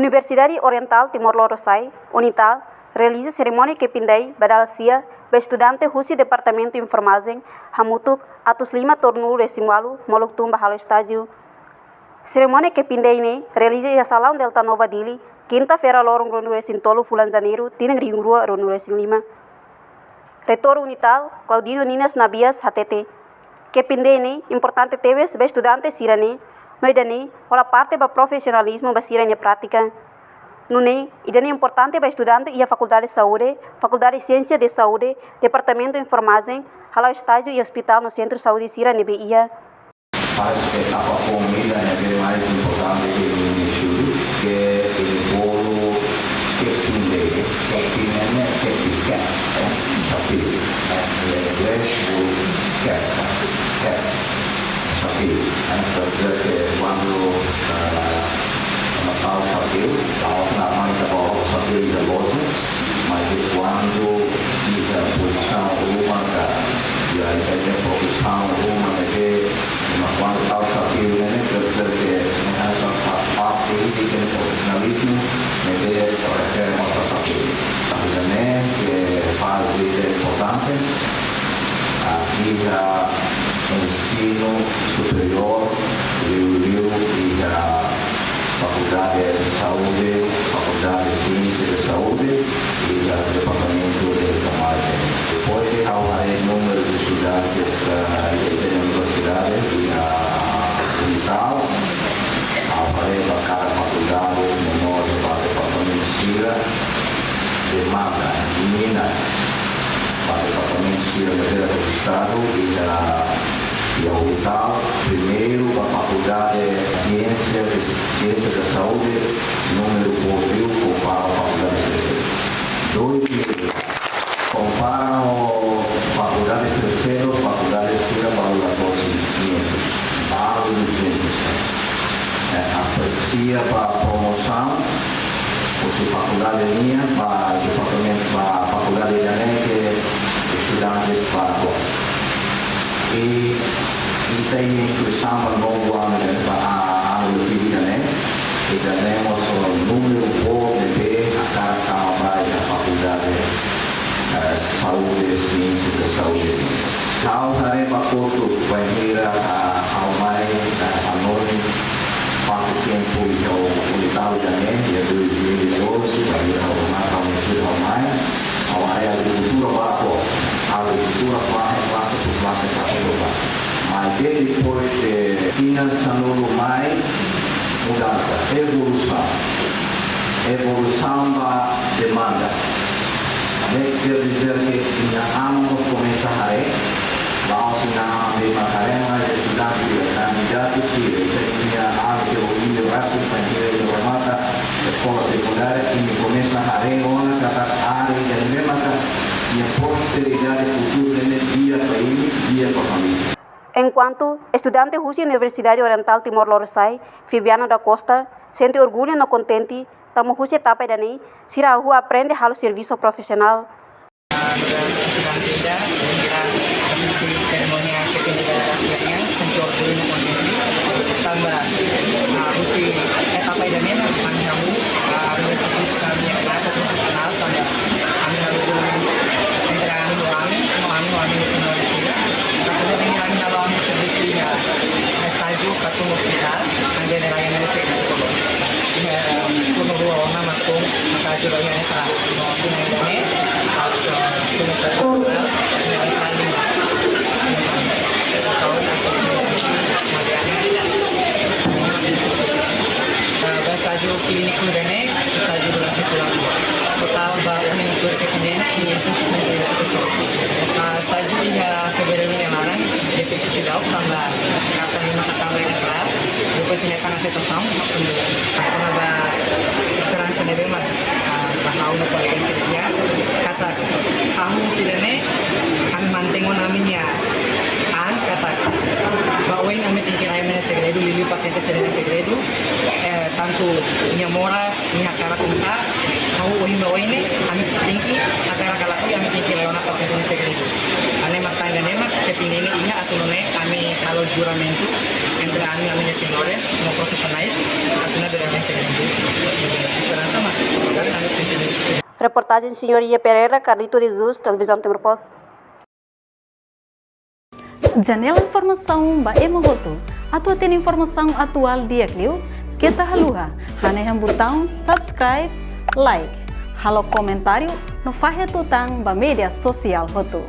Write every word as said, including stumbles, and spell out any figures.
Universidade Orientál Timor Lorosa'e, UNITAL, realiza serimónia kepin-dei ba dala sia ba estudante husi Departamentu Enfermajen hamutuk atus lima to'o ruanulu-resin-ualu molok tun ba halo estájiu. Serimónia kepin-dei ne'e realiza iha Salaun Delta Nova Dili, kinta-feira loron ruanulu-resin-tolu fulan Janeiru, tinan rihun rua ruanulu-resin-lima. Reitór UNITAL, Claudino Ninas Nabias, hatete, kepin-dei ne'e importante tebes ba estudante sira-ne'e, no ida-ne'e hola parte ba profisionalizmu ba sira-nia prátika. Nune'e, ida-ne'e importante ba estudante iha Fakuldade Saúde, Fakuldade Siénsia de Saúde, Departamentu Enfermajen, hala'o estájiu iha ospitál no sentru saúde sira ne'ebé iha. Fase etapa foun ida ne'ebé mais importante iha nia estudu, ke nia bolu kepin-dei, kepin ne'e kepin, kep, eh, xapeu, eh, iha inglés bolu cap, cap, xapeu, eh, quer dizer que quando, ah, ema tau xapeu, tau na manga tau xapeu iha loja, mas kuandu iha pozisaun ruma ka, iha, iha profisaun ruma ne'ebé, mas kuandu tau xapeu ne'e, quer dizer que ne'e hanesan parte ida de profisionalizmu ne'ebé refere mós ba xapeu. Tanba ne'e ke faze ida importante, ah, iha ensinu superiór, liuliu iha Fakuldade de Saúde, Fakuldade de Siénsia de Saúde, iha Departamentu de Enfermajen. Depois de ha'u haree númeru de estudantes, ah, iha, iha universidade, iha UNITAL, ha'u haree ba kada fakuldade, menor ba departamentu sira, demanda, mina, ba departamentu sira ne'ebé rejistadu iha, iha UNITAL, primeiru ba Fakuldade Siénsia de, Siénsia da Saúde, númeru boot liu kompara ho fakuldade seluk. Dois mil. Kompara ho fakuldade seluk, fakuldade sira balu la to'o quinhentos, balu duzentos. Eh, apresia ba promosaun husi fakuldade nian ba departamentu, ba fakuldade ida-ne'e ke estudantes para kok. I, i ita iha instrusaun ba novo ano ida-ne'e, ba, ah, ano letivu ida-ne'e, ida-ne'e mós númeru boot ne'ebé hakarak tama ba iha fakuldade, eh, saúde, siénsia da saúde. Ha'u haree ba kotuk bainhira, ah, ha'u mai, ah, hanoin fatin tempu iha UNITAL ida-ne'e, iha dois mil e doze, bainhira ha'u mai, ha'u mai, ha'u mai, ha'u haree agrikultura barak, agrikultura fahe klase por klase, klase por klase. Mas depois de tinan sanulu mai, mudansa, evolusaun. Evolusaun ba demanda. Ne'e quer dizer que iha ami mós komesa haree, la'ós iha ami mak haree, mas estudante, kandidatu sira, ita iha ami ke ohin rasik bainhira ita remata eskola sekundária, ita komesa haree ona katak área ida-ne'e maka iha prosperidade futuru ne'e di'ak ba imi, di'ak ba família. Enkuantu estudante husi Universidade Orientál Timor Lorosa'e, Fibiano da Costa, sente orgullu no kontente, tanba husi etapa ida-ne'e, sira hahú aprende halo servisu profisionál. Ah, nu'udar estudante ida, bainhira asiste serimónia kepin-dei ba dala sia nian, sente orgullu no kontente. Tanba, ah, husi etapa ida-ne'e, ami hahú, ah, ami servisu ba ami-nia klase profisionál, tanba ami halo juramentu entre ami ho ami, no ami ho ami-nia señór sira. Tanba ami halo ami servisu iha estájiu ka tun ospitál, ami bele rai ami sei. Iha turnu rua ona mak tun estájiu ba iha ne'e, no tinan ida-ne'e, ah, tun estájiu ba iha ne'e, iha ne'e. Ah, ba estájiu klíniku ida-ne'e, estájiu durante fulan. Totál ba ohin tuir ke tinan, quinhentos cinquenta e oito pessoas. Ah, estájiu iha fevereiru nia laran, difísil seidauk, tanba karta ne'e maka tama iha klaru, depois ne'e tama situasaun, mak tun duni. Kona-ba esperansa ne'ebé mak, ah, ba ha'u no kolega sira, katak hahú husi ida-ne'e, ami mantein ona ami-nia an, katak ba oin ami tenke rai ami-nia segredu, liuliu pasiente sira-nia segredu, eh, tantu nia moras, nia hakarak oinsá, hahú ohin ba oin ne'e, ami tenke hakarak ka lakohi, ami tenke rai ona pasiente nia segredu. Ne'e mak tan ida-ne'e mak, kepin-dei ne'e iha atu nune'e ami halo juramentu Ami, ami-nia señores no profisionais, atu nune'e ami-nia esperansa mak, ami tenke. Reportajen señór Ye Pereira, Carlito de Jesus, Televizaun Timor Post. Janela informasaun ba ema hotu. Atu hatene informasaun atuál di'ak liu, keta haluha hanehan butaun subscribe, like, halo komentáriu no fahe tutan ba média sosiál hotu.